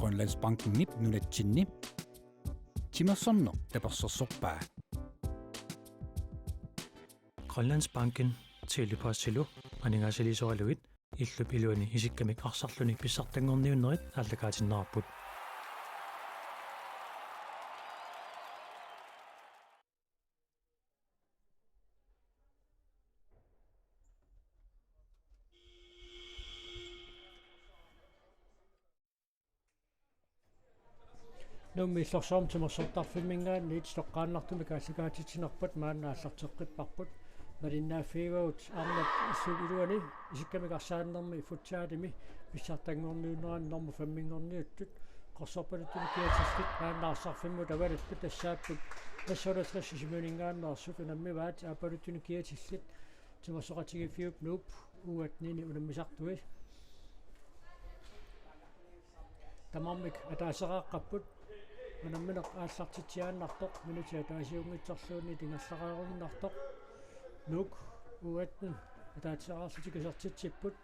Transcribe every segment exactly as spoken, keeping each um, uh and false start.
Grønlandsbankenip nunatsinni timersorneq tapersersorpaa. Grønlandsbanken Tele-Postilu aningaasaliisoralugit illup iluani isikkamik arsarluni pissartanngorniunnerit aallakaatinneqarput. Nuummi Illorsuarmi timersortarfimminngaanniit toqqaannartumik aallakaatitsinerput maanna aallarteqqipparput. Malinnaaffigagut arnat illup iluani isikkamik arsaannermi futsalimi pissartanngorniunnerani normu femminngorniuttut qorsorpaluttunik kiatillit maanna arsarfimmut avalattut tassaapput S otteogtres Sisimiuninngaanneersut unammivaat aappaluttunik kiatillit timersoqatigiiffiup Nuup U attenini unammisartui. Tamarmik ataaseqaqqapput. Unammineq aallartitsiaannartoq, minutsit ataasiunngitsorluunniit ingerlareeruinnartoq. Nuuk U atten ataaseqarlutik isertitsipput.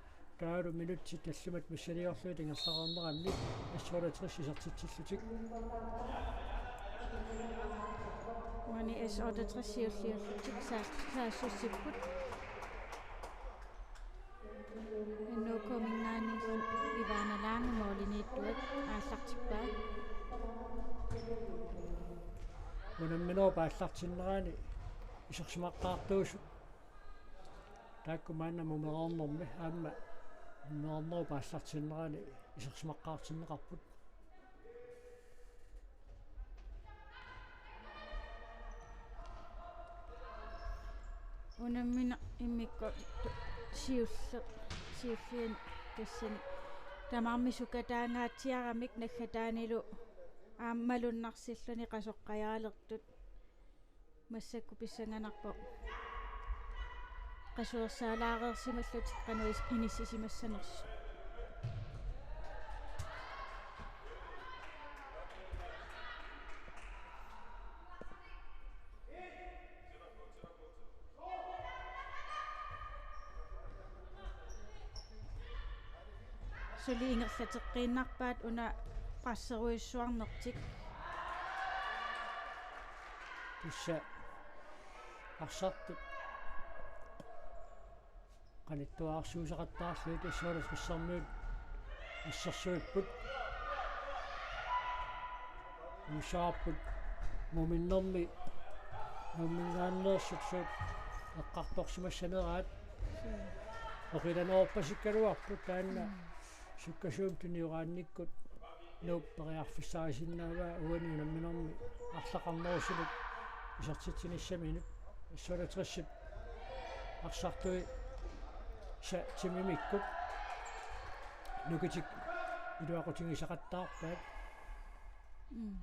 Taavalu minutsit tallimat missiliorlugit ingerlareerneranni S otteogtres isertitsillutik. Uani S otteogtres siulliullutik saa-, saassussipput. N O K-minngaanniit Ivana Lange målimiittuat aallartippaa. Unamminerup aallartinnerani isersimaqqaartuusut. Taakku maanna mumereernermi aamma mumereernerup aallartinnerani isersimaqqaartinneqarput. Unammineq immikkut siulleq, siulliani tassani tamarmik sukataangaatsiaramik naggataanilu aamma malunnarsilluni qasoqqajaalertut. Massakkut pissanganarpoq qasuersaalaareersimallutik qanoq is-, inissisimassanersut. Suli ingerlateqqiinnarpaat una presserujussuarnertik. Tassa arsartut qanittuarsuuseqattaarlugit S otteogtres-ermiut assersuipput. Usaarput muminnermi Nuumminngaanneersut suut eqqartorsimassaneraat. Oqilanerpasikkaluarput taanna sukkasuumik tunioraannikkut Nuup periarfissarisinnaavaa uani unamminermi arlaqarnerusunik isertitsinissaminut. S otteogtres-ip arsartui sa timimikkut nukitik iluaqutigisaqattaarpaat. Mm.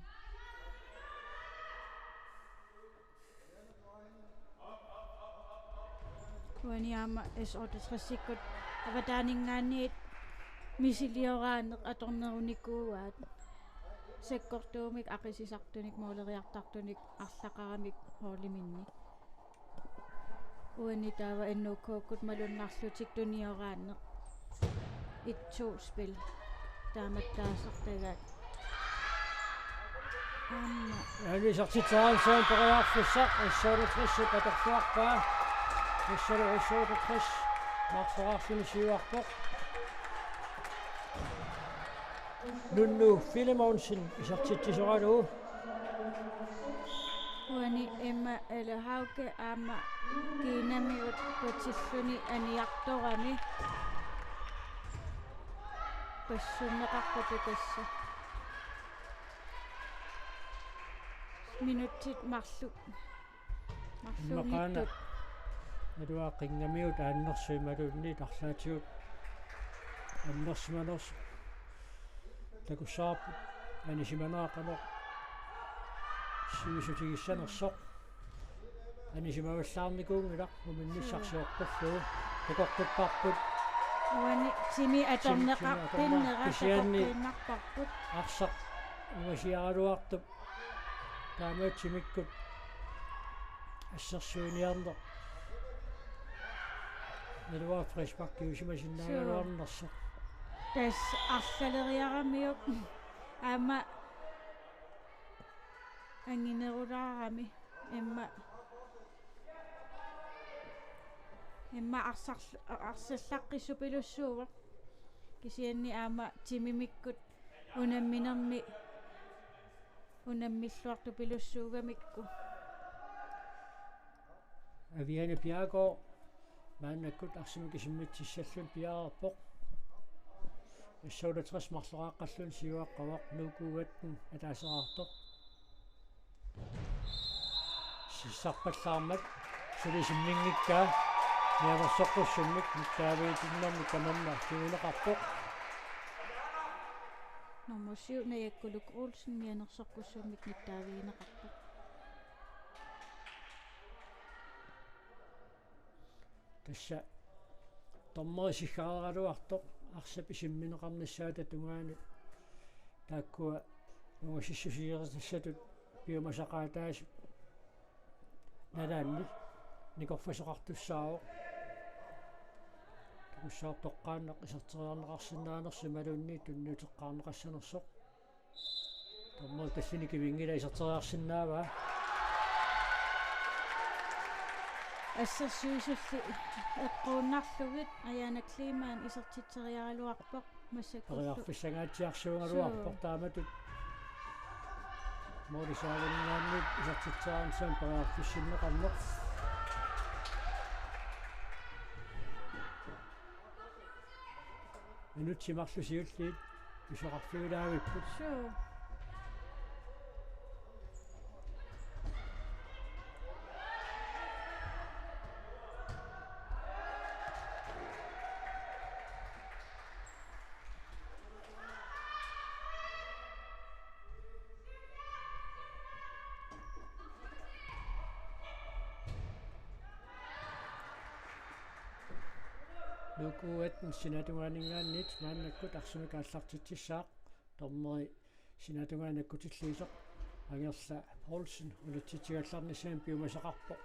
Uani aamma S otteogtres-ikkut avataaninngaanniit misilioraaneq atornerunikuuaat. Sakkortuumik aqisisartunik, måleriartartunik, arlaqaramik holdiminnit. Uani taava N O K-kkut malunnarlutik tunioraanneq. Et-to-spil. Taamattaasartagaat. Aamma. Anisartitsaansaan periarfissaq S otteogtres-ip atorluarpaa. Tassalu S otteogtres marloriarluni siuarpoq. Nunnu Filemonsen isertitsisoralugu. Uani Emma Elehauge aamma kiinamiut patilluni aniartorami. Passunneqarpoq tassa. Minutsit marluk. Immaqaana marluunngitsut. Naluara qingamigut aannersuimaluunniit arlaatigut annersimanersut takussavarput anisimanera qanoq sivisutigissanersoq. Anisimavallaarnikuunngilaq muminnissarsiortorlugu takoqqipparput. Uani timi atorneqarpinnera kisianni takoqqiinnarparput. Arsaq ungasiaraluartup taamaattumik timikkut assersuiniarneq. Naluara frisparkiusimasinnaagaluarnersoq. Tassa arlaleriaramiuk. aamma anginerulaarami immaqa, immaqa arsarl-, arsallaqqissupilussuuvoq. Kisianni aamma timimikkut unamminermi unammilluartupilussuugamikku. Aviane Bjerregaard maannakkut arsamik isimmitsissalluni piareerpoq. S-otteogtres marloraqqalluni siuaqqavoq, Nuuk U atten ataaseraartoq. Sissarpallaarmat suli isimminngikkaa, Mianersoqqussummik nittaavigitinnermik tamanna kinguneqarpoq. Nummer syv, Najakkuluk Olsen, Mianersoqqussummik nittaavigineqarpoq. Tassa dommeri siggaaraluartoq arsap isimmineqarnissaata tungaanut, taakkua ungasissuseqartitsisutut piumasaqaataasut nalaanni nikorfasoqartussaavoq. Takussaaq toqqaannaq iserteriarneqarsinnaanersoq imaluunniit tunniuteqqaarneqassanersoq. Dommerit tallini kivinngilaq, iserteriarsinnaavaa. Assersuisulli eqquunnarlugit Ajaana Kleemann isertitseriaraluarpoq massakkullu. Periarfissangaatsiarsuugaluarpoq. Suu. Taamatut moolisaaninngaanniit isertitseriarnissamut periarfissinneqarneq. Minutsit marluk siulliit pisaqarfiulaavipput. Suu. Nuuk U atten sinaatungaaninngaanniit maannakkut arsamik aallartitsissaaq. Dommeri sinaatungaani nakkutilliisoq Angerla Poulsen ulitsitsigallarnissamut piumasaqarpoq.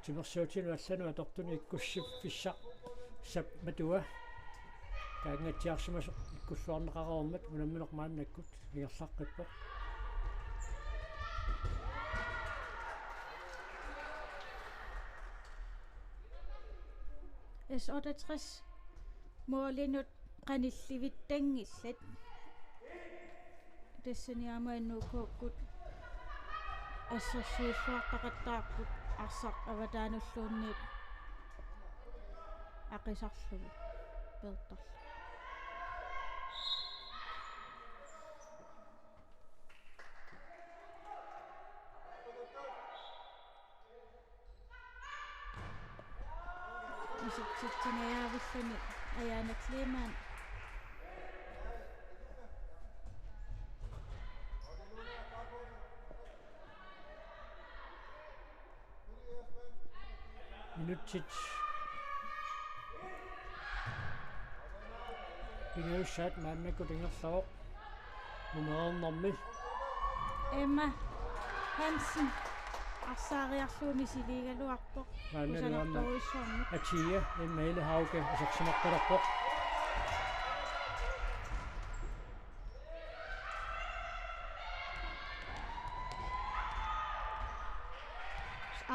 Timersuutinut allanut atortunut ikkussiffissaq sap matua. Taanngatsiarsimasoq ikkulluarneqareermat unammineq maannakkut ingerlaqqippoq. S-otteogtres målinut qanillivittanngillat. Tassani aamma N U K-kkut assersuilluartaqattaarput arsaq avataanulluunniit aqisarlugu peertorlugu. Isertitsiniaavilluni Ajaana Kleemann. Minutsit pingajussaat maannakkut ingerlavoq. Nummer nummer. Emma Hansen. Arsaariarlugu misiliigaluarpoq. Maannalu aamma kusanartorujussuarmik. Atia, Emma Helle Hauge, isersimaqqalerpoq.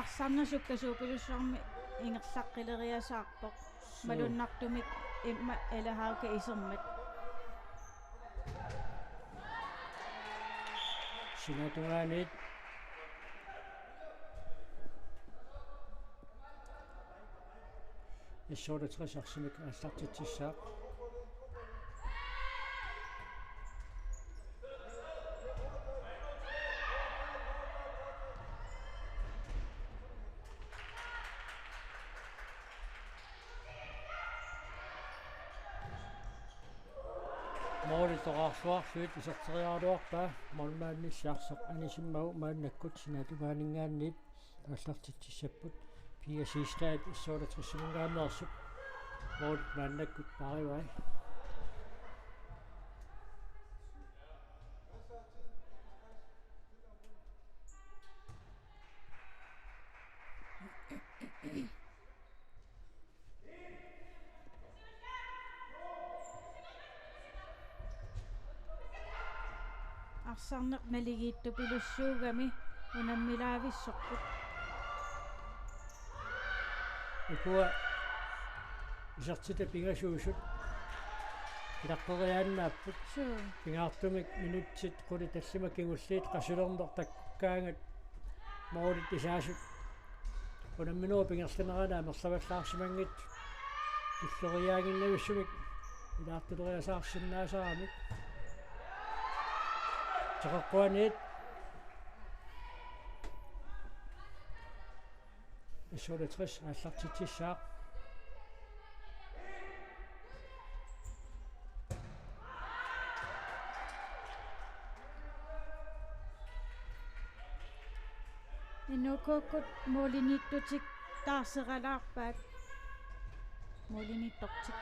Arsarneq sukkasuupilussuarmik ingerlaqqileriasaarpoq. Suu. Malunnartumik Emma Helle Hauge isermat. Sinaatungaaniit S-otteogtres arsamik aallartitsissaaq. Målit toqqarluarlugit iserteriaraluarpaa, målmandilli arsaq anisimmagu maannakkut sinaatungaaninngaanniit aallartitsissapput. Pia Siegstad S-otteogtres-iminngaanneersoq målit maannakkut paarivai. Arsarneq naligiittupilussuugami unammilaavissorput. Ukua isertitat pingasuusut ilaqqeriaannaapput. Suu. Pingaartumik minutsit qulit tallimat kingulliit qasulerneq takkukkaangat målit isaasut unamminerup ingerlanerani amerlavallaarsimanngitsut tulleriiaaginnavissumik ilaartuleriasaarsinnaasaramik. Teqeqquaniit S otteogtres aallartitsissaaq. N O K-kkut målimiittutik taarseralaarpaat. Målimiittortik.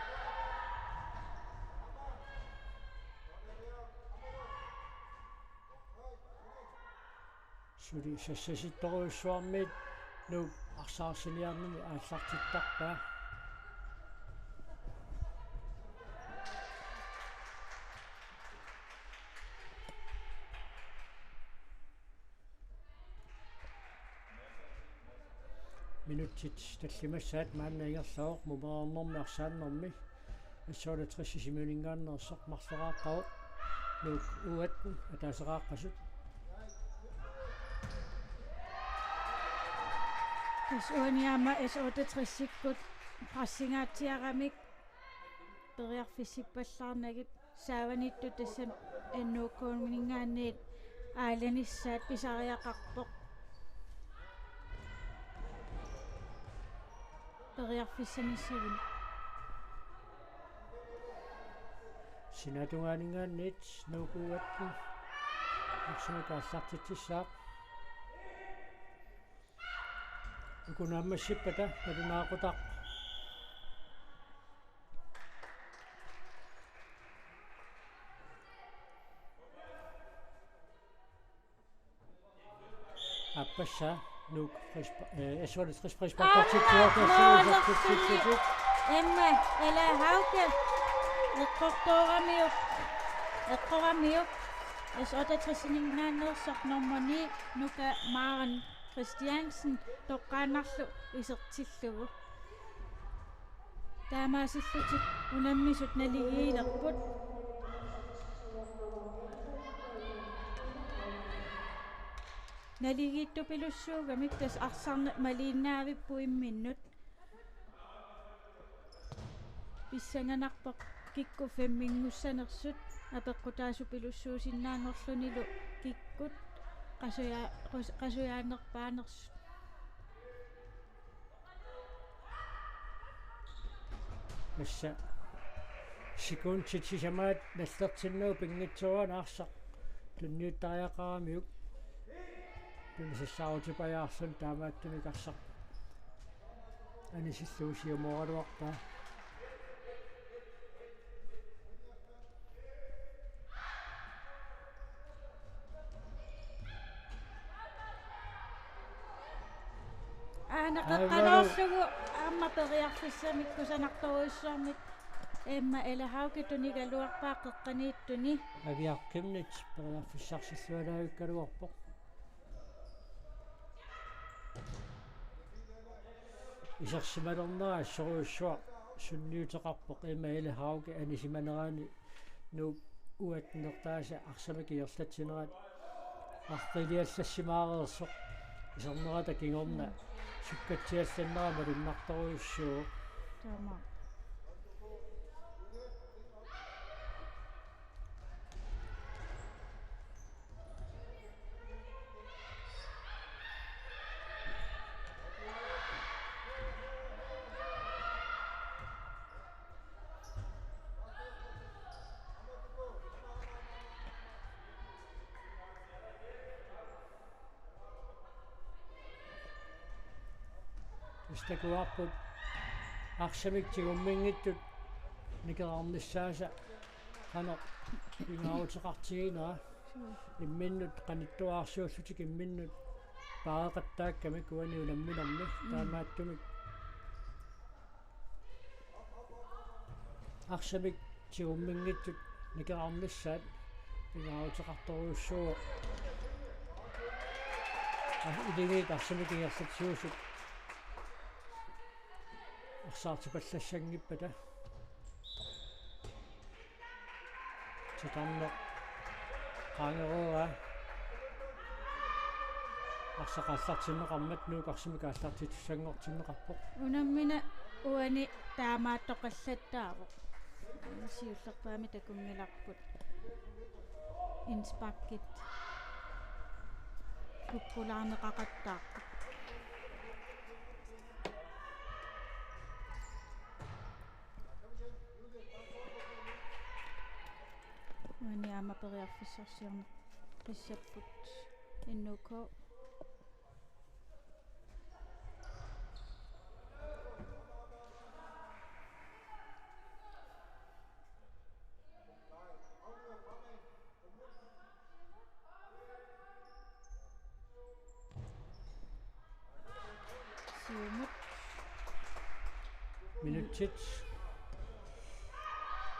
Suli sassasittorujussuarmiit Nuuk arsaarsilaarnermi aallartittarpaa. Minutsit tallimassaat maanna ingerlavoq mumereernermi arsaannermi. S otteogtres Sisimiuninngaanneersoq marloraaqqavoq. Nuuk U atten ataaseqaaqqasut. Tassa uani aamma S otteogtres-ikkut pressingaatsiaramik periarfissippallaarnagit. Saavaniittut tassa N O K-minngaanniit aalanissaat pisariaqarpoq. Periarfissanissaanut. Sinaatungaaninngaanniit Nuuk U atten arsamik aallartitsissaaq. Uku naammassippata nalunaaqutaq. Aappassaa Nuuk Frispa-, eh, S otteogtres Frispark. Aa, Partik, Nuuk, Nuuk, Nuuk, Nuuk. Emma Ella Hauge. Eqqortooramiuk. Eqqoramiuk. S otteogtres-iminngaanneersoq nummer ni, Nuka Maren Christiansen, toqqaannarlu isertillugu. Taamaasillutik unammisut naligiilerput. Naligiittupilussuugamik tassa arsarneq maliinnaavippoq imminnut. Pissanganarpoq kikkut femminngussanersut apeqqutaasupilussuusinnaanngorlunilu kikkut qasuja-, qas-, qasujaanerpaanersut. Tassa sekundit sisamaat nallertinnagu pinngitsoorani arsaq tunniuttariaqaramiuk. Tunisassaarutipajaarluni taamaattumik arsaq anisillugu siumooraluarpaa. Aana qeqqanoorlugu aamma periarfissamik kusanartorujussuarmik Emma Ella Hauge tunigaluarpaa qeqqaniittuni. Aviaqqimnit periarfissarsillualaavikkaluarpoq. Isersimalernera assorujussuaq sunniuteqarpoq Emma Ella Hauge anisimanerani Nuuk U atten-ertaasa arsamik ingerlatsinerat arriiliallassimaareersoq isernerata kingorna sukkatsiallannera malunnartorujussuuvoq. Taama. Istakuarput arsamik tigumminngitsut nikerarnissaasa qanoq pingaaruteqartiginera. Imminnut qanittuararsuullutik imminnut paareqattaakkamik uani unamminermi. Mm. Taamaattumik arsamik tigumminngitsut nikerarnissaat Pingaaruteqartorujussuuvoq. Aa, iligiit arsamik ingerlatsiusut arsaartipallassanngippat. Titarneq qaangeruugaa. Arsaq aallartinneqarmat Nuuk arsamik aallartittussanngortinneqarpoq. Unammineq uani taamaattoqallattaavoq. Siullerpaamik takunngilarput. Indsparkit kukkulaarneqaqattaarput. Uani aamma periarfissarsiorneqassapput N O K. Siumut. Minutsit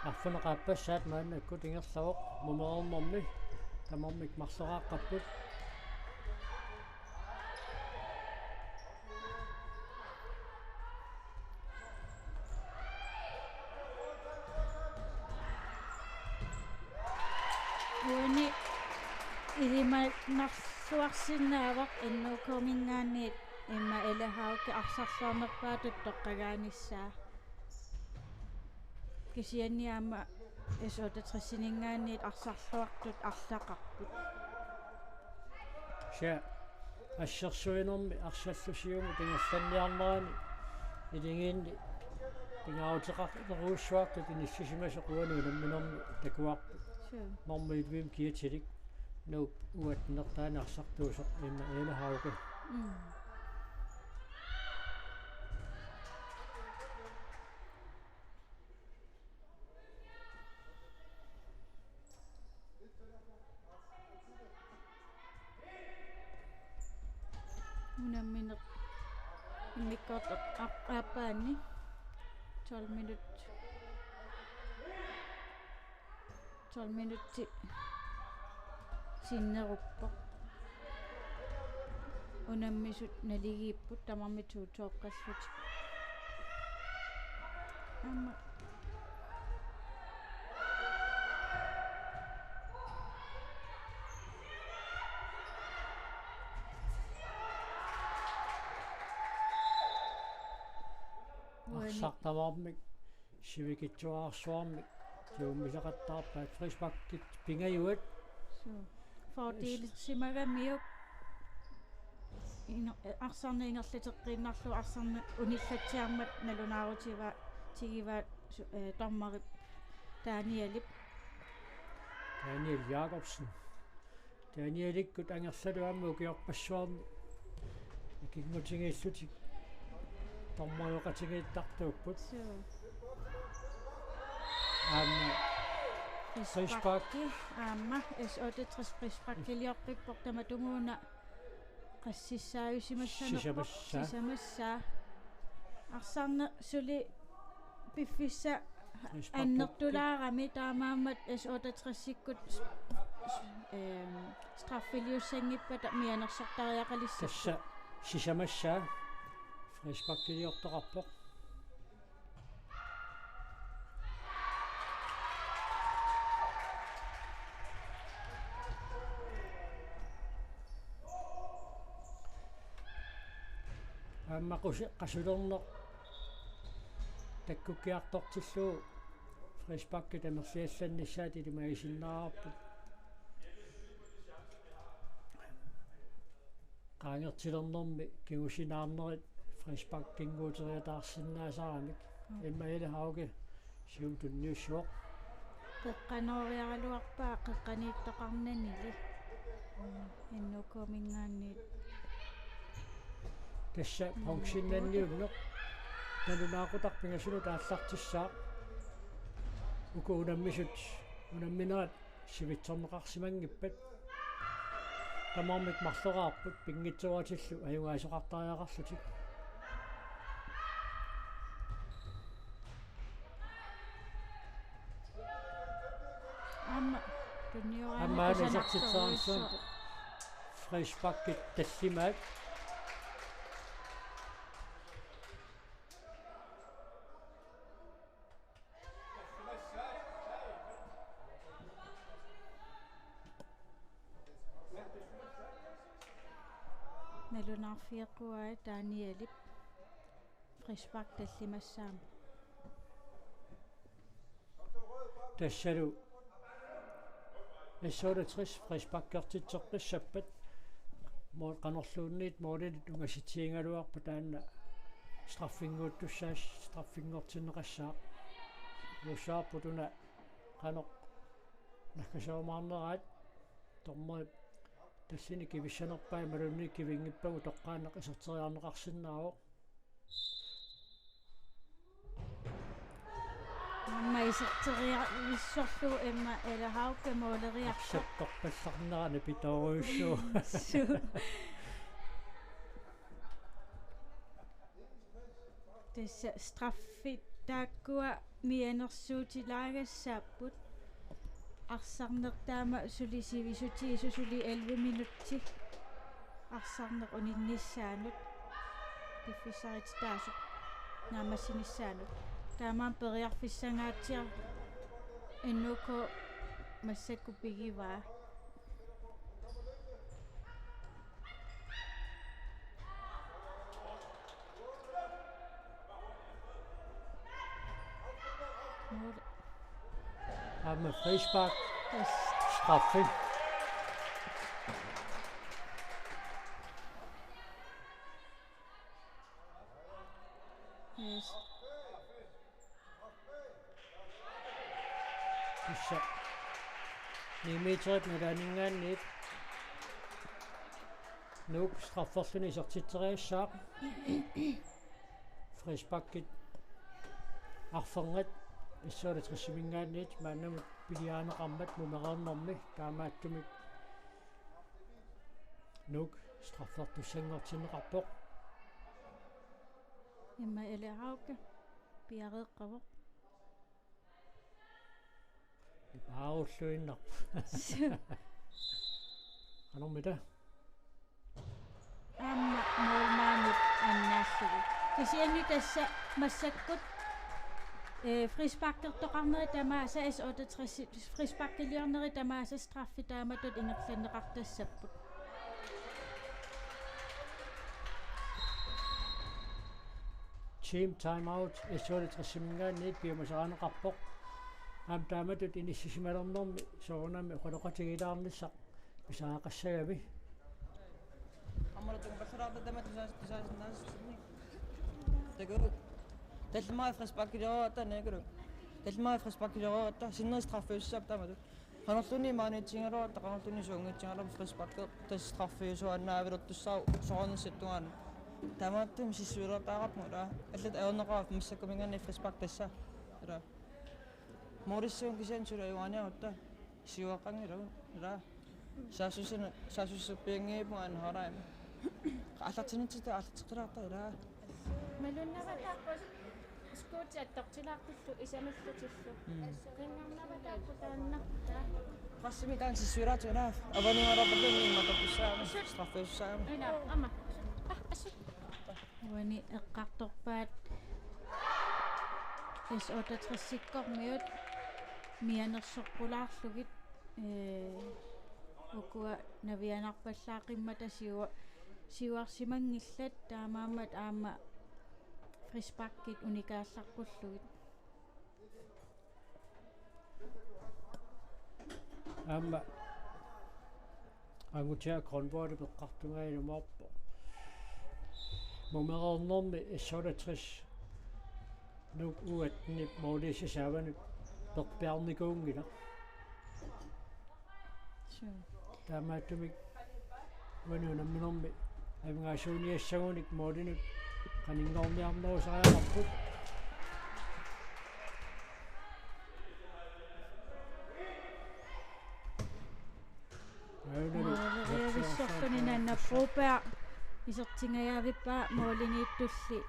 arfineq-aappassaat maannakkut ingerlavoq, mumereernermi tamarmik marloraaqqapput. Uani ilimanarluarsinnaavoq N O K-minngaanniit immaqa Ele Hauge arsarluarnerpaatut toqqagaanissaa. Kisianni aamma S otteogtres-iminngaanniit arsarluartut arlaqarput. Kisianni assersuinermi arsallu siumut ingerlanniarnerani iligiinni pingaaruteqarnerujussuartut inissisimasoq uani unamminermi takuarput. Suu. Normu ellevemi kiatilik Nuup U attenertaani arsartuusoq immaqa Ele Hauge. Mm. Unammineq immikkoortoq aap-, aappaanni tolv minut. Tolv minutsit sinneruppoq. Unammisut naligiipput tamarmik to-toqqallutik. Aamma. Uani. Arsaq tamarmik sivikitsuararsuarmik tuummisaqattaarpaat, frisparkit pingajuat. Suu. Fordelisimagamiuk. Ino-, arsarneq ingerlateqqiinnarlugu arsarneq unillatsiarmat nalunaarutiva-, tigivaat su-, eh, dommerip Danielip. Daniel Jakobsen. Danielikkut angerlalu aamma ukiorpassuarni ikinngutigiillutik dommerioqatigiittartuupput. Suu. Aamma frispark. Frisparki, aamma S otteogtres frisparkiliorpippoq, tamatumuuna qassissaajusimassanerpoq. Sisamassaa. Sisamassaa. Arsarneq suli piffissaq frispark annertulaarami, taamaammat S otteogtresikkut s-, s-, ehm, straffiliussanngippata mianersortariaqalissapput. Tassa sisamassaa frisparkiliortoqarpoq. Aamma qusi-, qasulerneq takkukkiartortillugu frisparkit amerliallannissaat ilimagisinnaavarput. Qaangertilernermi kingusinaarnerit frisparkinnguuteriataarsinnaasaramik. Mm. Immaqa Ele Hauge siumut tunniussivoq. Qeqqanooriaraluarpaa qeqqaniittoqarnanili. Mm, N O K-minngaanniit. Tassa, mm, bronzennanniunneq nalunaaqutaq pingasunut aallartissaaq. Uku unammisut, unamminerat sivitsorneqarsimanngippat. Tamarmik marloraarput, pinngitsooratillu ajugaasoqartariaqarlutik. Aamma Aamma isertitseriarnissaanut frisparkit tallimaat. Nalunaarfigeqquai Danielip frispark tallimassaammat. Tassalu S otteogtres frisparkertitseqqissappat, mål-, qanorluunniit målinik ungasitsigigaluarpat taanna straffinnguuttussaas-, straffinngortinneqassaaq. Ilussaarput una qanoq nakkasuumaarneraat, dommeri tassani kivissanerpaa imaluunniit kivinngippagu toqqaannaq iserteriarneqarsinnaavoq. Aamma iserteriavissorlu Emma L. Hauge måleriartoq. Arsartorpallarnerani pitoorujussuuvoq. Su-, tassa straffit taakkua mianersuutilaagassaapput. Arsarneq taama suli sivisutigisoq, suli elleve minutsi arsarneq uninnissaanut, piffissarititaasut naammassinissaanut. Taamaammat periarfissangaatsiaq N K massakkut pigivaa. Mål. Aamma frispark. Yes. Straffe. Yes. Tassa ni meterit nalaaninngaanniit Nuuk strafferluni isertitseriassaaq. Frisparkit arfernat S otteogtresiminngaanniit maannamut piliaaneqarmat mumereernermi, taamaattumik Nuuk straffertussanngortinneqarpoq. Emma L. Hauge piareeqqavoq. Ipaarulluinnarpoq. Qanormita? Aamma målmandip annaallugu. Kisianni tassa massakkut, eh, frisparkertoqarneri tamaasa S otteogtres, frisparkiliorneri tamaasa straffi taamatut ingerlanneqartassapput. Team timeout S otteogtresiminngaanniit piumasarineqarpoq. Aamma taamatut inissisimalernermi soorunami oqaloqatigilaarnissaq pisariaqassagami. Aamma tungipallalaarta tamaat tusaas-, tusaasinnaassutsinik. Takuuk. Tallimaat frisparkiliorutta, Nikolai. Tallimaat frisparkiliorutta, sinneri straffiussap taamatut. Qanorluunniit maaniitsigigaluarutta, qanorluunniit suunngitsigaluarutta frisparki, tassa straffiusuannaavilertussaavoq soorunami sissuminngaanniit. Taamaattumik sissuilertaqarpunga, ila. Allat ajorneqaaq massakkuminngaanniit frispark tassa. Ila. Målissuunga kisianni suli ajugaaniarutta. Siuaqqanngilaq, ila. Saassussina-, saassussuppianngiippunga anhoraima. Aallartinitsitut aallarteqqilaarta, ila. Malunnarata. Skuuti attortilaartullu isamallutillu. Mm. Qinngarnavataakku taanna. Qassimi taanna sissuilaartigu, ila. Avaniugaluarpalluunniit imaattortussaagami. Straffiussaagami. Ila, aamma. Ah, assut. Uani eqqartorpaat S otteogtresikkormiut mianersoqqulaarlugit, ee, ukua navianarpallaaqimmata siua-, siuarsimanngillat, taamaammat aamma frisparkit unikaallarpullugu. Aamma Angutia Grønvoldip eqqartunga ilumoorpoq. Mumereernermi S otteogtres Nuuk U attenip måliisa saavanut perpiarnikuunngilaq. Suu. Taamaattumik uani unamminermi avingaasuuniassagunik målinut qaninngorniarnerusariaqarput. Måleriavissorluni Nanna Broberg isertingajavippaa, måliniittulli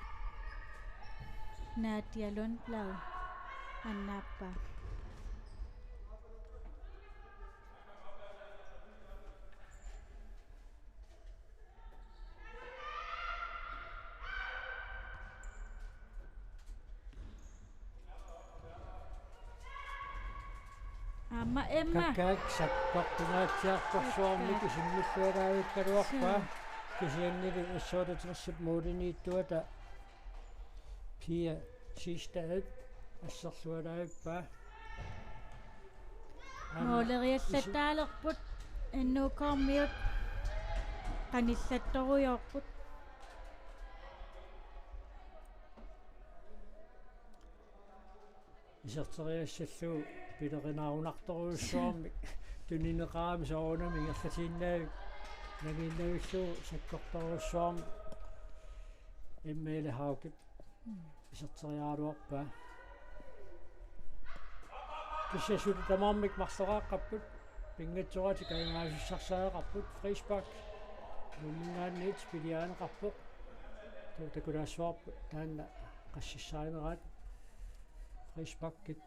Nadia Lundblad annaappaa. Aamma Emma. Kakkaak sakkortunaatsiartorsuarmik Kakkaak. Isimmilluaraavikkaluarpaa. Suu. Kisiannili S otteogtresip målimiittuata Pia Siegstad asserluaraavippaa. Aamma måleriallattaalerput N O K-miut qanillattorujoorput. Iserteriassallugu pilerinarunartorujussuarmik tunineqarami soorunami ingerlatiinnaavik nangiinnavillugu sakkortorujussuarmik Emma Ellehaugip iserteriaraluarpaa. Kisianni suli tamarmik marloqaqqapput, pingatsooratik ajugaasussarsariaqarput, frispark Nuumminngaanniit piliaaneqarpoq. Taava takulaassavarput taanna qassissaaneraat. Frisparkit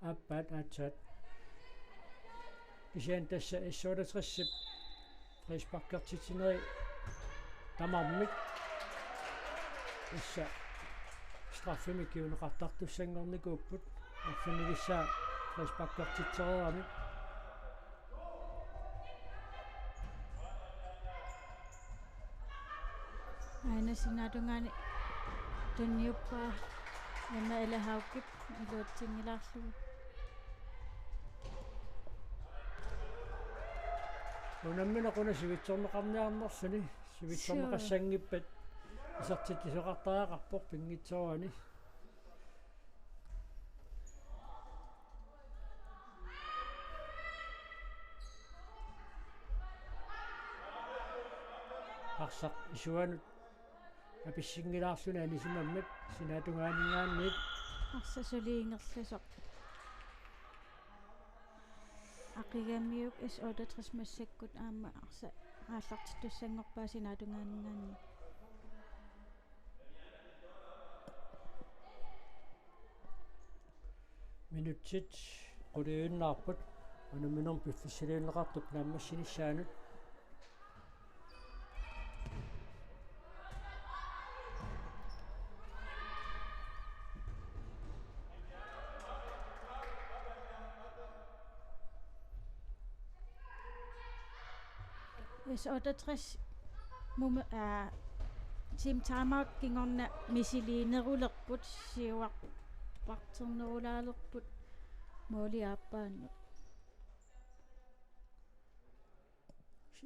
aappaat aatsaat. Kisianni tassa S otteogtresip frisparkertitsineri tamarmik tassa straffemik kinguneqartartussanngornikuupput. Arfinilissaa frisparkertitsereeramik. Aana sinaatungaani tunniuppaa Emma Ellehaugip iluatsinngilaarlugu. Unammineq una sivitsorneqarniarnerluni, sivitsorneqassanngippat isertitsisoqartariaqarpoq pinngitsoorani. Arsaq isuanut apissinngilaarluni anisimammat sinaatungaaninngaanniit. Arsaq suli ingerlasoq. Aqigamiuk S otteogtres massakkut aamma arsaq aallartittussanngorpaa sinaatungaaninngaanniit. Minutsit quliunnaarput unamminermi piffissaliunneqartup naammassinissaanut. S otteogtres mum-, aa, team timeout kingorna misiliinerulerput, siuarparternerulaalerput måli aappaannut.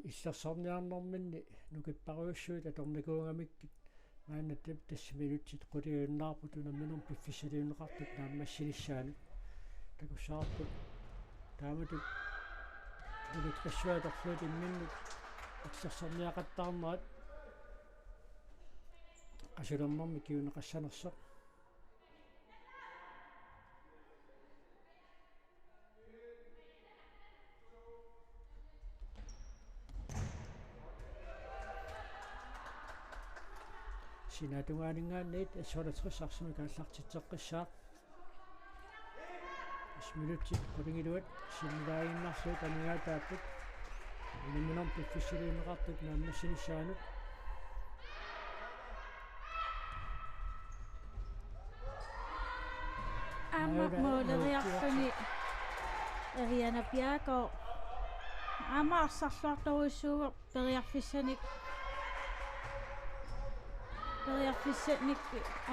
Illersorniarnerminni nukipparujussuit atornikuugamikkit maanna tassa minutsit quliunnaarput unamminermi piffissaliunneqartup naammassinissaanut. Takussavarput taamatut nukittussua torluut imminnut illersorniaqattaarnerat qasulernermik kinguneqassanersoq. Sinaatungaaninngaanniit S otteogtres arsamik aallartitseqqissaaq. Minutsit qulingiluat sinnilaaginnarlugu amigaataapput. Unamminermi piffissaliunneqartup naammassinissaanut. Aamma Aula, måleriarluni Eviana Bjerregaard. Aamma arsarluartorujussuuvoq periarfissanik. Periarfissanik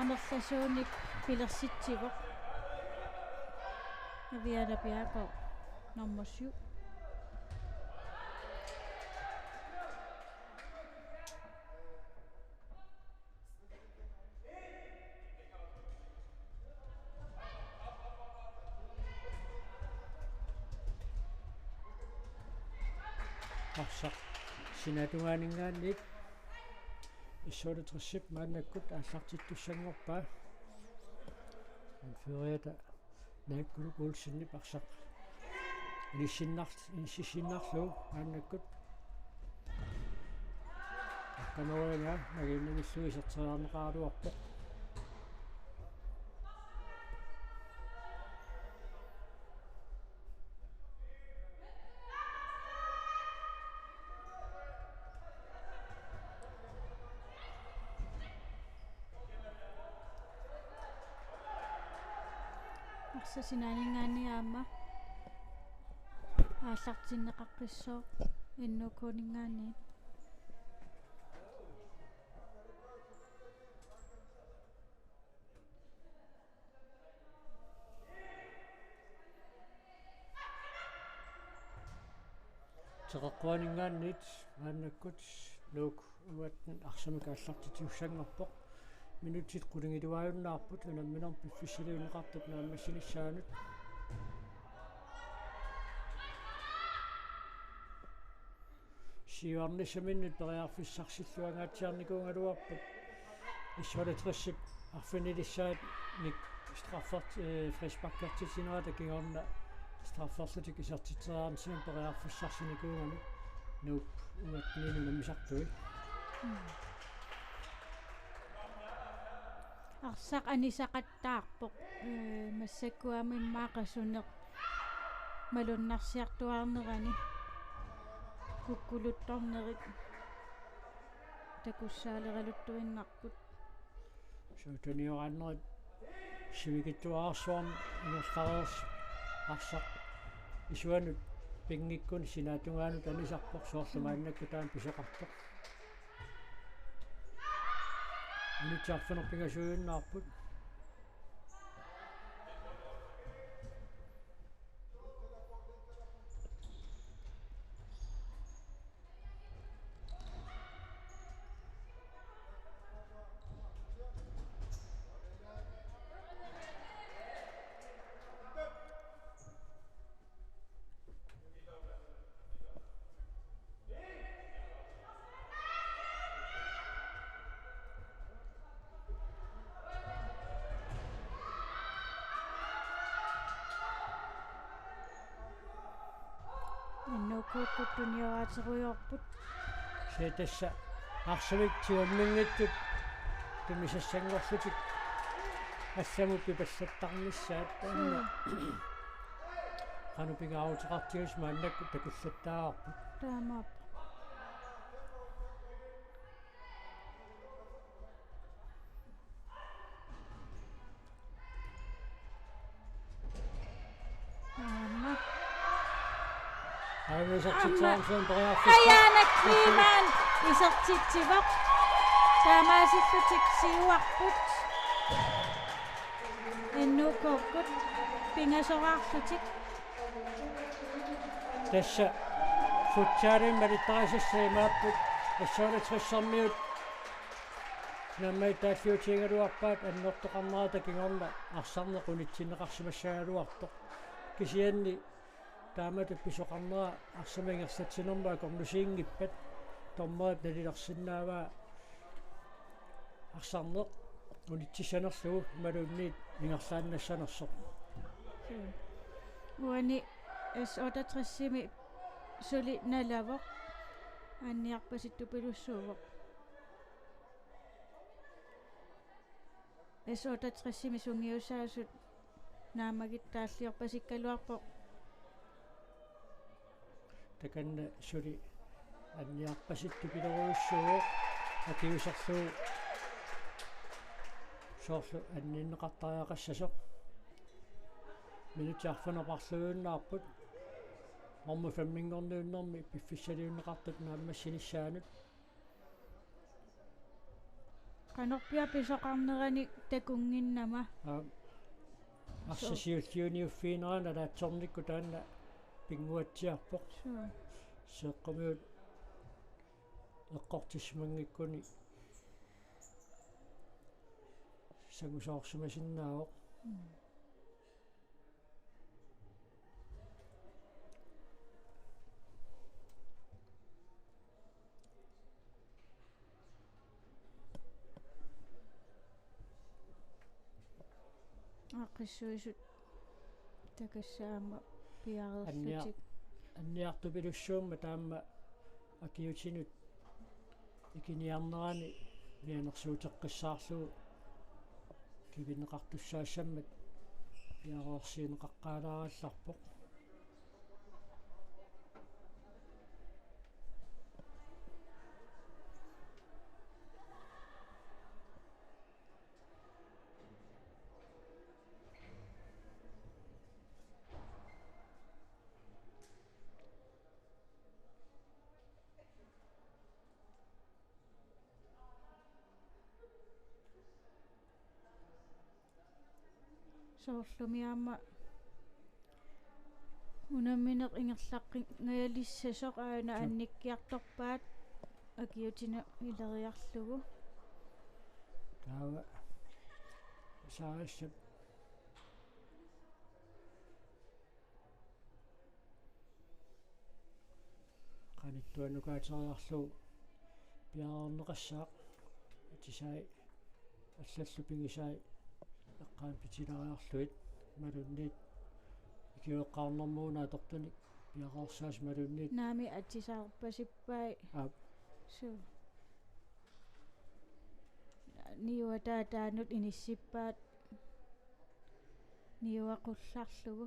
amerlasuunik pilersitsivoq. Eviana Bjerregaard, nummer syv. Arsaq sinaatungaaninngaanniit S otteogtresip maannakkut aallartittussanngorpaa. Anføreriata Naakkuluk Olsenip arsaq inissinnar-, inississinnarlugu maannakkut. Akkanoriaga nagiinnavillugu iserteriarneqaraluarpoq. Arsaq sinaaninngaanniit aamma Aallartinneqaqqissooq N K-ninngaanniit. Teqeqquaninngaanniit maannakkut Nuuk U atten arsamik aallartitsisussanngorpoq. Minutsit qulingiluaajunnaarput unamminermi piffissaliunneqartup naammassinissaanut. Siuarnissaminnut periarfissarsilluangaatsiarnikuugaluarput. S otteogtresip arfinilissaannik straffer-, øh, frisparkertitsinerata kingorna strafferlutik isertitseriarnissamut periarfissarsinikuugamik Nuuk U atten unammisartui. Mm. Arsaq anisaqattaarpoq, øh, massakkut aamma immaqa suneq malunnarsiartuaarnerani kukkuluttornerit takussaaleraluttuinnarput. Suut tunioraannerit sivikitsuararsuarmik ingerlareersoq arsaq isuanut pinngikkunik sinaatungaanut anisarpoq, soorlu maannakkut taanna pisoqartoq. Minutsit arfineq-pingasuujunnaarput. N K-kkut tunioraatserujoorput. Se tassa arsamik tigumminngitsut tunisassanngorlutik allamut pipallattarnissaat taanna. Mm. Qanoq pingaaruteqartigisoq maannakkut takullattaavarput. Taamaappoq. Aamma. Aamma isertitseriarnissamut periarfissaq. Ajaana Kleemann isertitsivoq. Taamaasillutik siuarput. N K-kkut pingasoraarlutik. Tassa futsalimi malittarisassat imaapput S otteogtresimiut. Naammagittaalliutigigaluarpaat annertoqarnerata kingorna arsarneq unitsinneqarsimassagaluartoq. Kisianni taamatut pisoqarnera arsamik ingerlatsinermut akornusiinngippat dommerip nalilersinnaavaa arsarneq unitsissanerlugu imaluunniit ingerlaannassanersoq. Uani S otteogtresimi suli nalavoq, anniarpasittupilussuuvoq. S otteogtresimi sungiusaasut naammagittaalliorpasikkaluarpoq. Takanna suli anniarpasittupilorujussuuvoq, akiuuserlugu soorlu anninneqartariaqassasoq. Minutsit arfineq-marluujunnaarput. Nummer femminngorniunnermi piffissaliunneqartup naammassinissaanut. Qanorpiaq pisoqarnerani takunnginnama. Aap. Arsaq siulliuniuffiginera nalaatsornikkut taanna pinnguatsiarpoq. Suu. Seeqqumiut eqqortissimanngikkuni sangusoorsimasinnaavoq. Mm. Aaqqissuisut takassaama piareerlutik. Anniar-, anniartupilussuummat taama akiuutinut ikiniarnerani mianersuuteqqissaarlugu kivinneqartussaassammat piareersiineqaqqaalaarallarpoq. Soorlumi aamma unammineq ingerlaqqinngajalissasoq aana. Suu. Annikkiartorpaat akiuutinut ileriarlugu. Taava Saarissap qanittuanukaateriarlugu piareerneqassaaq, atisai allallu pigisai eqqaani pitilaariarlugit imaluunniit ikiueqqaarnermut una atortunik piareersaasut imaluunniit. Naamik, atisaarpasippai. Aap. Suu. Niuataa taanut inissippaat niuaqullarlugu.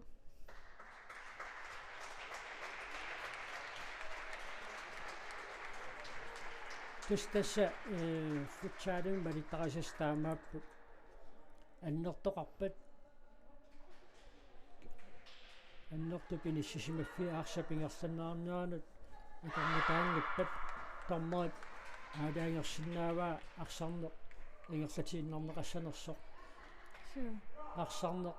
Tassa tassa, eh, futsalimi malittarisassat taamaapput. Annertoqarpat, annertup inissisimaffiit arsap ingerlanneqarneranut akornutaanngippat, dommerit aalajangersinnaavaa arsarneq ingerlatiinnarneqassanersoq. Suu. Arsarneq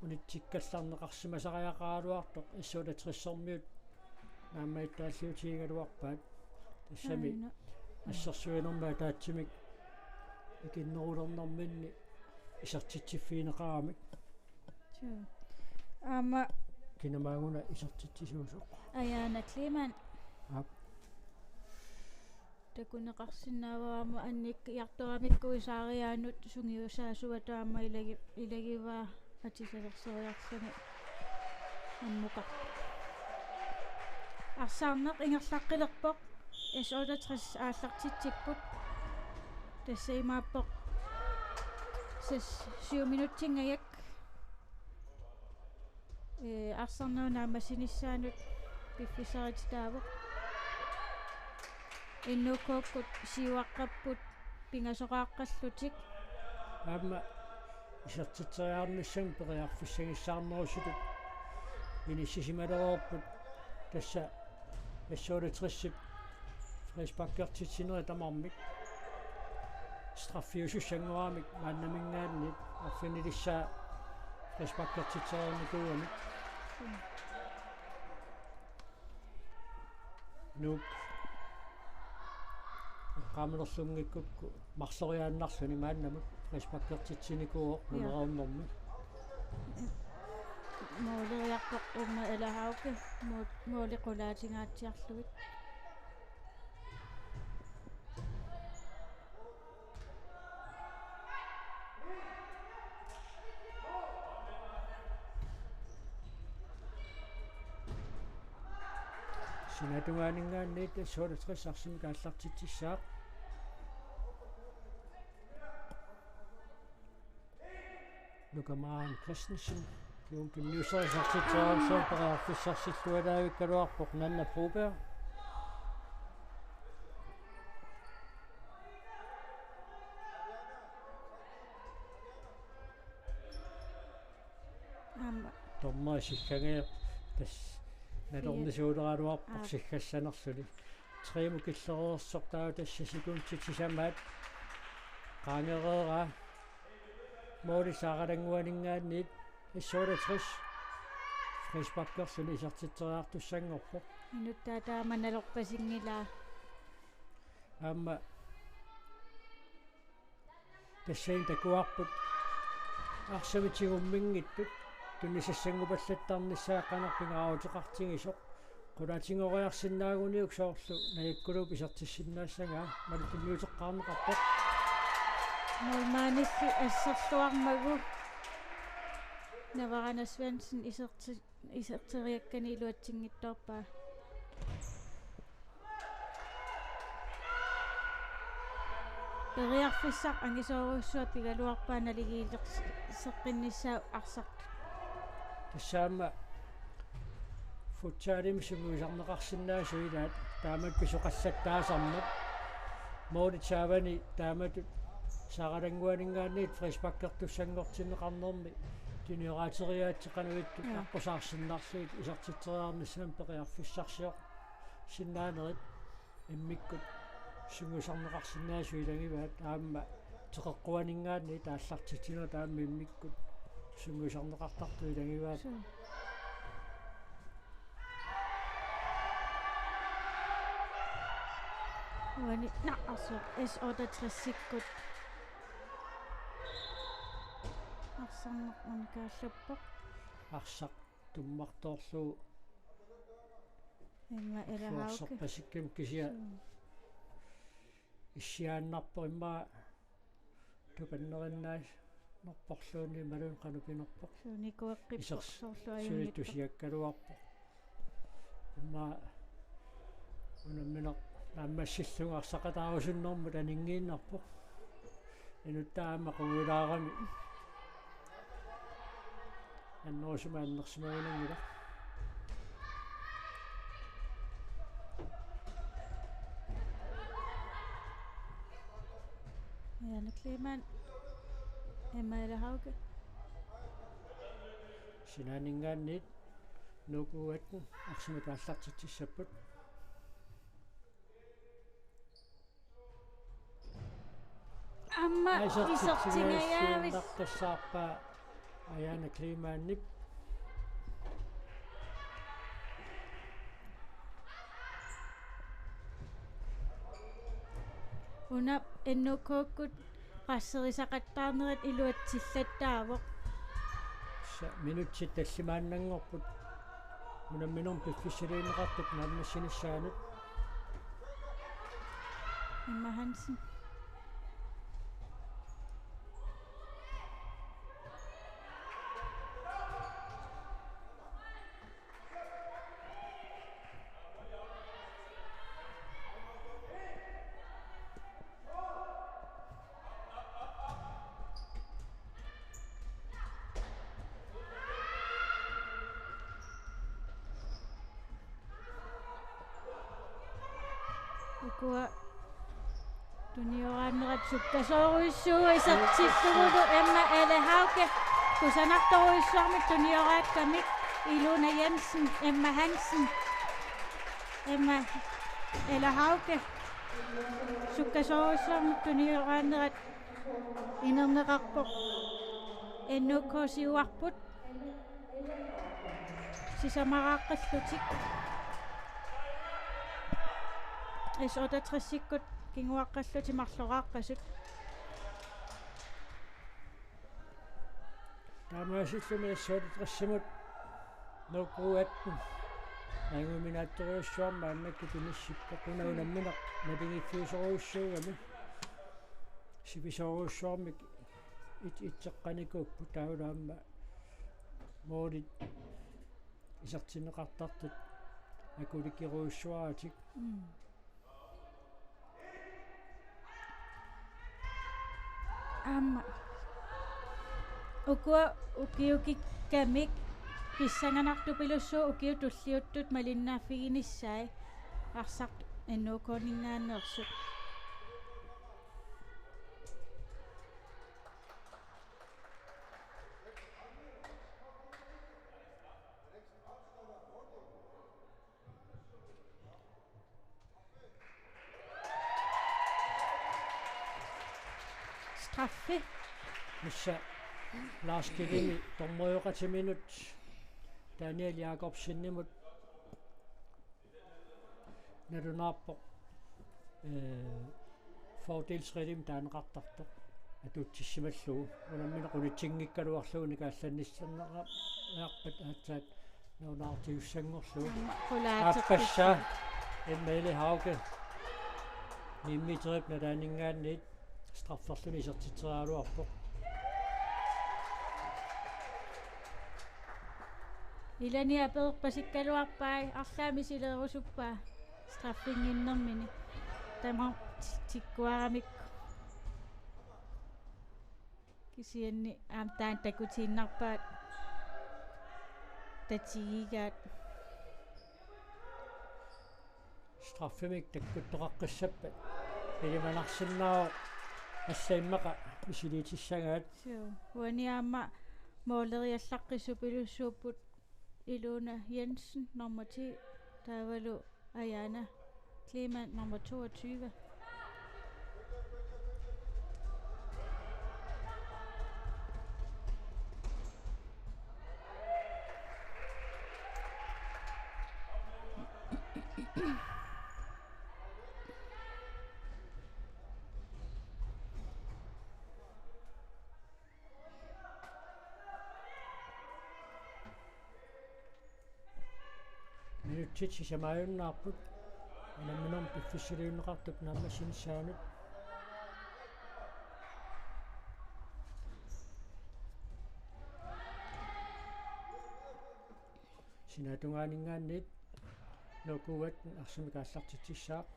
unitsikkallarneqarsimasariaqaraluartoq S otteogtresermiut naammagittaalliutigigaluarpaat. Tassami. Aana. Assersuinermi ataatsimik ikinnerulernerminni isertitsiffigineqaramik. Suu. Aamma kinamaaguna isertitsisuusoq? Ajaana Kleemann. Aap. Takuneqarsinnaavoq aamma annikkiartoramikku Saariaanut sungiusaasuata aamma ilagi-, ilagivaa atisalersoreerluni ammukartoq. Arsarneq ingerlaqqilerpoq, S otteogtres aallartitsipput. Tassa imaappoq ses-, syv minutsinngajak. Ee, arsarnerup naammassinissaanut piffissarititaavoq. N K-kkut siuaqqapput pingasoqaaqqallutik. Aamma isertitseriarnissamut periarfissagissaarnerusutut inissisimalereerput, tassa S otteogtresip frisparkertitsinerit tamarmik straffiusussanngoramik maannaminngaanniit arfinilissaa frisparkertitsereernikuugamik. Nuuk eqqaamanerlunngikkukku marloriaannarluni maannamut frisparkertitsinikuuvoq. Ja. Nunareernermi. Mooleriarpoq Uma Elahauke, mo-, mooli qulaatinngatsiarlugit. Sinaatungaaninngaanniit S otteogtres arsamik aallartitsissaaq. Nuka Maren Christensen, kingumut tunniussaq isertitseriarsuaq periarfissarsillualaavikkaluarpoq Nanna Broberg. Aamma. Dommeri siggageeq tassa nalornisuuleraluarpoq. Aap. Siggassanerluni. Tre-mut killereersoq taava tassa sekundit sisamaat qaangereeraa. Mooli Saaralannguaninngaanniit S otteogtres frisparkerluni isertitseriartussanngorpoq. Inuttaa taama nalorpasinngilaa. Aamma tassalu takuarput arsamik tigumminngitsut tunnisassannguupallattarnissaa qanoq pingaaruteqartigisoq. Qulaatinngoriarsinnaaguniuk soorlu najakkuluup isertissinnaassagaa malutunniuteqqaarneqarpoq. Målmandilli asserluarmagu Navarana Svendsen iserti-, iserteriakkani iluatsinngitsoorpaa. Periarfissaq angisoorujussuaq pigaluarpaa naligiilerseqqinnissaa arsartut. Tassa aamma futsalimi sungiusarneqarsinnaasut ilaat taamatut pisoqallattaasarmat. Målit saavani taamatut Saaralannguaninngaanniit frisparkertussanngortinneqarnermi tuniorateriaatsit qanoq ittoq. Ja. Aqqusaarsinnarlugit isertitseriarnissamut periarfissarsiorsinnaanerit immikkut sungiusarneqarsinnaasut ilagivaat, aamma teqeqquaninngaanniit aallartitsinerit aamma immikkut Sungiusarneqartartut ilagivaat. Suu. Uani naqarsoq S otteogtresikkut. Arsarneq unikaallappoq. Arsaq tummartoorlugu imma Ele Hauge. Suorsorpasikkami kisianni. Suu. Issiaannarpoq imma tupannerinnaanerporluunniit imaluunniit qanoq pinerpoq. Suunikueqqippoq isers-, soorlu suli ajunngippoq. Tusiakkaluarpoq. Imma unammineq naammassillunga arsaqataarusunnermut aninngiinnarpoq. Inuttaa aamma quulaarami. Annerusumik annersimagunanngilaq. Jane Kleemann. Emma Ele Hauge. Sinaaninngaanniit N K atten arsamik aallartitsissapput. Aamma isertitsingajaavis. Isertitsingajaavis. Tassaarpaa Jane Kleemannip. Una N K-kkut qasserisaqattaarnerat iluatsillattaavoq. Sa-, minutsit tallimaannanngorput. Unamminermi piffissaliunneqartut naammassinissaanut. Emma Hansen. Ukua tunioraannerat sukkasoorujussuuvoq isertillugulu Emma Ele Hauge, kusanartorujussuarmik tunioraakkamik Ilona Jensen, Emma Hansen, Emma Ele Hauge, sukkasoorujussuarmik tunioraannerat inerneqarpoq N K siuarput. Sisamaraaqqallutik. S otteogtresikkut kinguaaqqallutik marloraaqqasut. Taamaasilluni S otteogtresimut N K atten najuminaattorujussuarmik maannakkut inissippoq, una unammineq naligiiffiusorujussuugami. Sivisoorujussuarmik it-, itseqqanikuupput taavalu aamma moolit isertinneqartartut akulikerujussuaratik. Mm. Aamma. Ukua ukiukikkamik pissanganartupilussuupput ukiut tulliuttut malinnaaffiginissaat arsaq N K-ninngaanneersut. Straffe. Missa Lars Kevini dommerioqatiminut Daniel Jakobsenimut nalunaarpoq, eh, fordelsreglim taaneqartartoq atuutsissimallugu. Unammineq unitsinngikkaluarlugu nikaallannissannerarpat aatsaat nalunaarutigissanngorlugu. Qulaateqqissaaq. Aappassaa Emma Ele Hauge. Nimitterip nalaaninngaanniit strafferluni isertitseriaraluarpoq. Ilani apereqasikkaluarpai arlaat misileerusuppaa straffinnginnermini. Taama ti-, tikkuaramikku. Kisianni aamma taanna takutiinnarpaat tatigigaat. Straffemik takkuttoqaqqissappat ilimanarsinnaavoq, alla immaqa misiliitissagaat. Suu, uani aamma mooleriallaqqissupilussuupput Ilona Jensen, nummer ti, taavalu Ajana Kleemann, nummer toogtyve. Minutsit sisamaajunnaarput. Unamminermi piffissaliunneqartup naammassinissaanut. Sinaatungaaninngaanniit N K U atten arsamik aallartitsissaaq.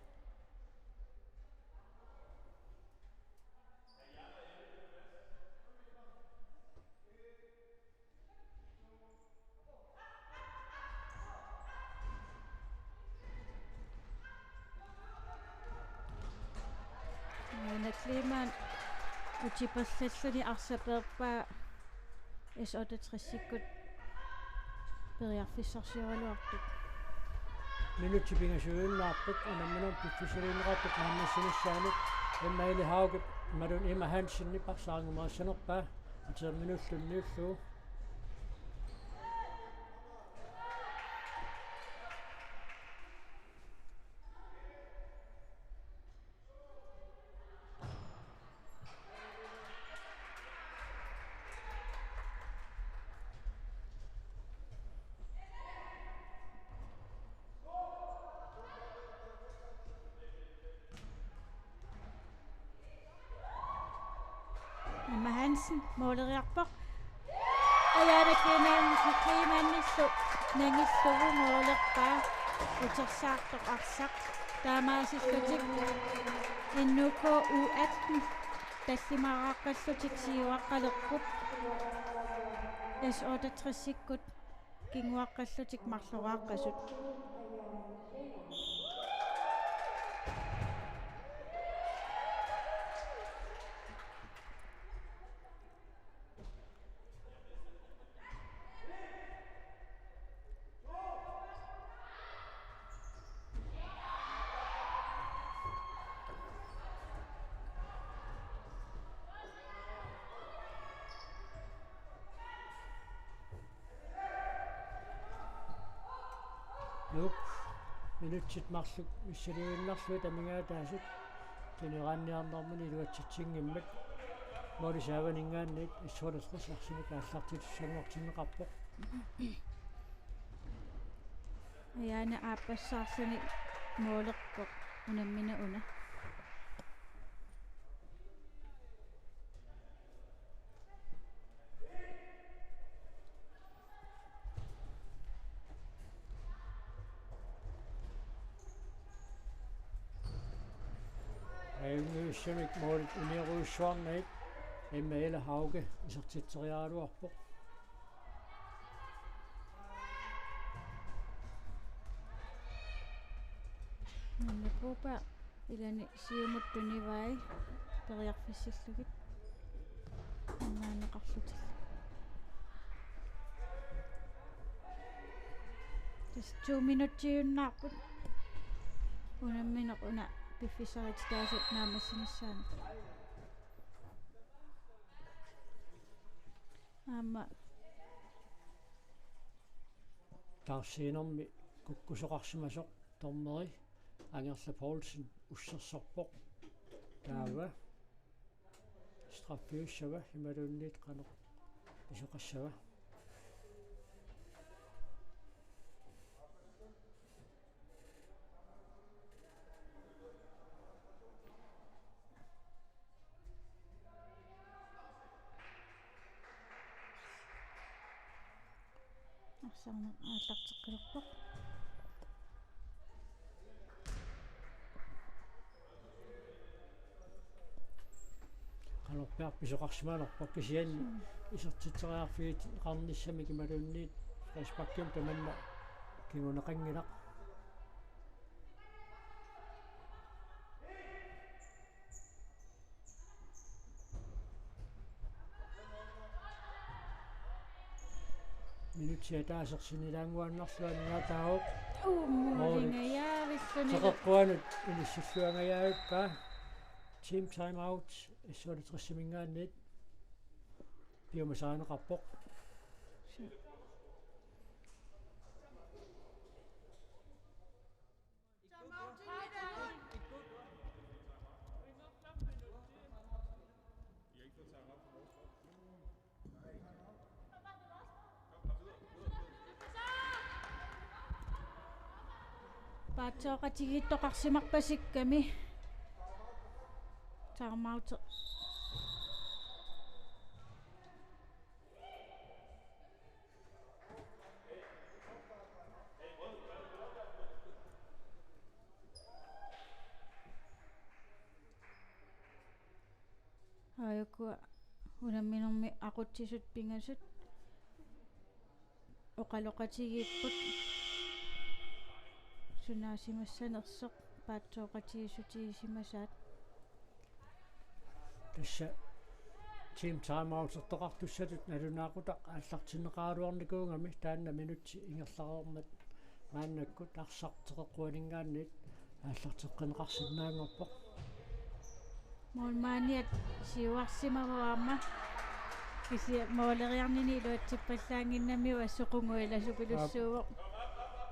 Aana Kleemann utipallalluni arsaq peerpaa S otteogtresikkut periarfissarsioraluartut. Minutsit pingasuujunnaarput unamminermi piffissaliunneqartup naammassinissaanut. Emma Eli Hauge imaluunniit Emma Hansen arsaq angumerisanerpaa. Ater minutsit unniullugu. Emma Hansen måleriarpoq. Aana Kleemann, Kleemannillu nangillugu målerpaa utersaartoq arsaq. Taamaasillutik N K U atten tallimaaqqallutik siuaqqalerput. S otteogtresikkut kinguaqqallutik marloraaqqasut. Nuuk, minutsit marluk missiliinnarlugit amigaataasut tuneraanniarnermini iluatsitsinngimmat. Måli saavaninngaanniit S otteogtres arsamik aallartitussanngortinneqarpoq. Aana aappassaarluni målerpoq unammineq una. Ajunngivissumik målit uniorujussuarnagit Emma Ella Hauge isertitseriaraluarpoq. Nannapuupa ilani siumut tunivai periarfissillugit. Annaanneqarlutillu. Tassa to minutsiunnaarput. Unammineq una piffissarititassaasut naammassinissaanut. Aamma taarsiinermi kukkusoqarsimasoq dommeri Angerla Poulsen ussersorpoq. Taava straffiussava imaluunniit qanoq pisoqassava. Arsarneq aallarteqqilerpoq. Qanorpiaq pisoqarsimanerpoq kisianni isertitseriarfigineqarnissamik imaluunniit frisparkimik tamanna kinguneqanngilaq. Minutsit ataaseq sinnilaannguaannarlugu aniataavoq. Uu, måli. Måli ngajaavilluni. Seqeqquanut inissilluangajaavippa. Team timeout S otteogtresiminngaanniit piumasarineqarpoq. Paatsooqatigiittoqarsimarpasikkami. Timeout. Aajuku unamminermi aqutsisut pingasut oqaloqatigiipput sunaasimassanersoq paatsooqatigiissutigisimasaat. Tassa team timeoutertoqartussatut nalunaaqutaq aallartinneqaraluarnikuugami, taanna minutsit ingerlareermat maannakkut arsaq teqeqquaninngaanniit aallarteqqinneqarsinnaanngorpoq. Målmandiat siuarsimavoq aamma. Kisianni måleriarnini iluatsippallaannginnamiuk assut qunguilasupilussuuvoq. Aap.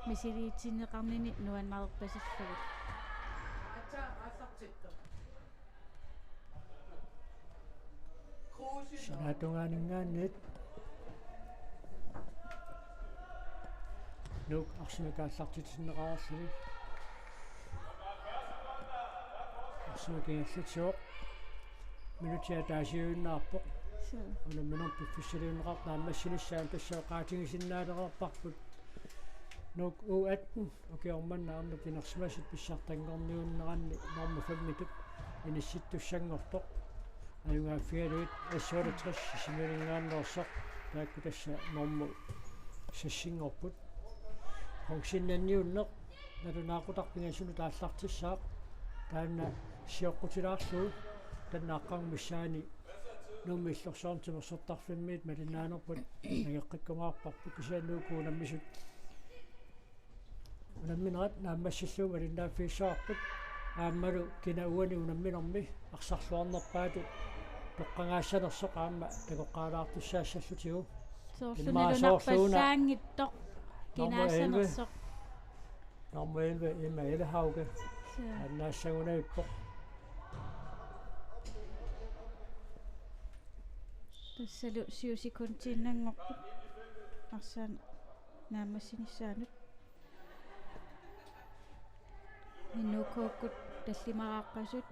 Misiliitinneqarnini nuannareerpasillugu. Sinaata tungaaninngaanniit Nuuk arsamik aallartitsineqarluni. Arsamik ingerlatsivoq. Minutsit ataasiuinnarpoq. Suu. Unamminermi piffissaliunneqartoq naammassinissaa, tassa oqaatigisinnaalerparput. Nuuk U atten ukioq manna aamma tinersimasut pissartanngorniunneranni normu femmitut inissittussanngortoq. Ajugaaffigalugit S otteogtres Sisimiuninngaanneersoq, taakku tassa normu seksinngorput. Qongsinnanniunneq nalunaaqutaq pingasunut aallartissaaq, taanna sioqqutilaarlugu taanna aqqarngup missaani Nuummi Illorsuarmi timersortarfimmiit malinnaanerput nangeqqikkumaarparput, kisianni Nuukkut unammisut unamminerat naammassillugu malinnaaffigissavarput, aammalu kina uani unamminermi arsarluarnerpaatut toqqagaassanersoq aamma takoqqaalaartussaassallutigu. Soorlu immaqa soorluuna nalunarpallaanngitsoq normu elleve. Kinaassanersoq. Normu elleve, Emma Ellehauge. Suu. Annaassagunarpoq. Tassalu syv sekundiinnanngorput. Arsaq naammassinissaanut. N K-kkut tallimaaqqasut,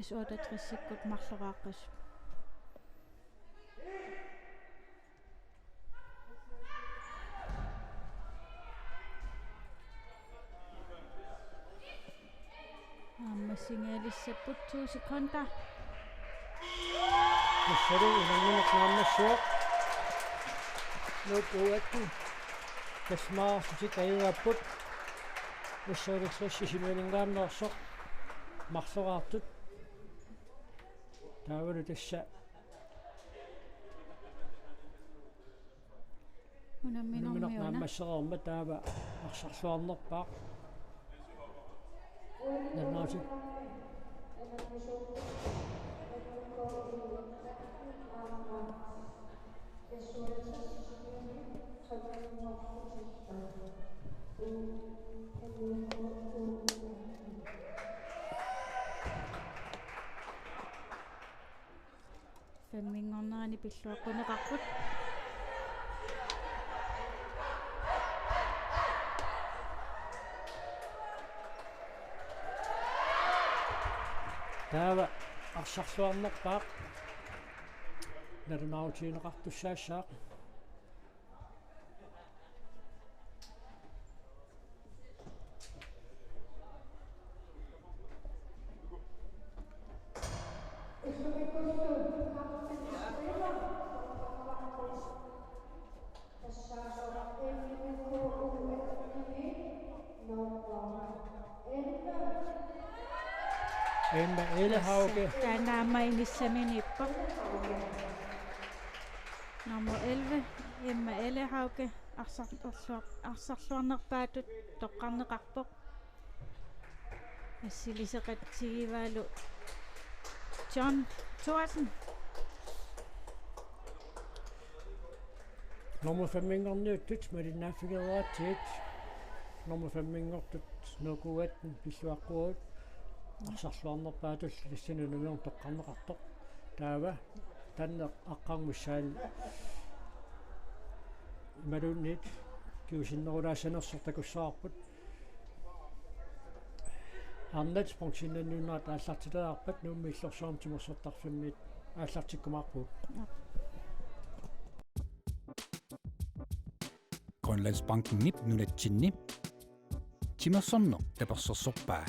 S otteogtresikkut marloraaqqasut. Aamma singaalissapput to sekunder. Tassalu unammineq naammassivoq. Nuuk U atten. Tasmaarsutik ajugaapput. Tassa S otteogtres Sisimiuninngaanneersoq. Marloraartut. Taavalu tassa unamminermi una. Unammineq naammassereermat taava arsarluarnerpaaq. Nannaasit. Femminngornerani pilluaqquneqarput. Taava arsarluarnerpaaq. Nalunaarutigineqartussaassaaq. Emma Ellehauge. Taanna aamma inissaminiippoq. Nummer elleve, Emma Ellehauge, arsarluar-, arsarluarnerpaatut toqqarneqarpoq. Assiliseqatsigivaalu John Thorsen. Nummer femminngorniuttut malinnaaffigereeratsigit. Nummer femminngortut Nuuk U atten pilluaqquagut. Arsarluarnerpaatut tassani unamminermi toqqarneqartoq. Taava taanna aqqarngup missaani imaluunniit kingusinnerulaassanersoq takussavarput. Arnat sponsinannuunnerata aallartilaarpat Nuummi Illorsuarmi timersortarfimmiit aallartikkumaarpugut. Grønlandsbankenip nunatsinni timersorneq tapersersorpaa.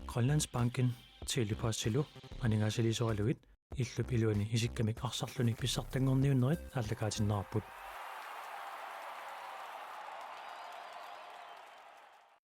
Grønlandsbanken Tele-Postilu aningaasaliisoralugit illup iluani isikkamik arsarluni pissartanngorniunnerit aallakaatinneqarput.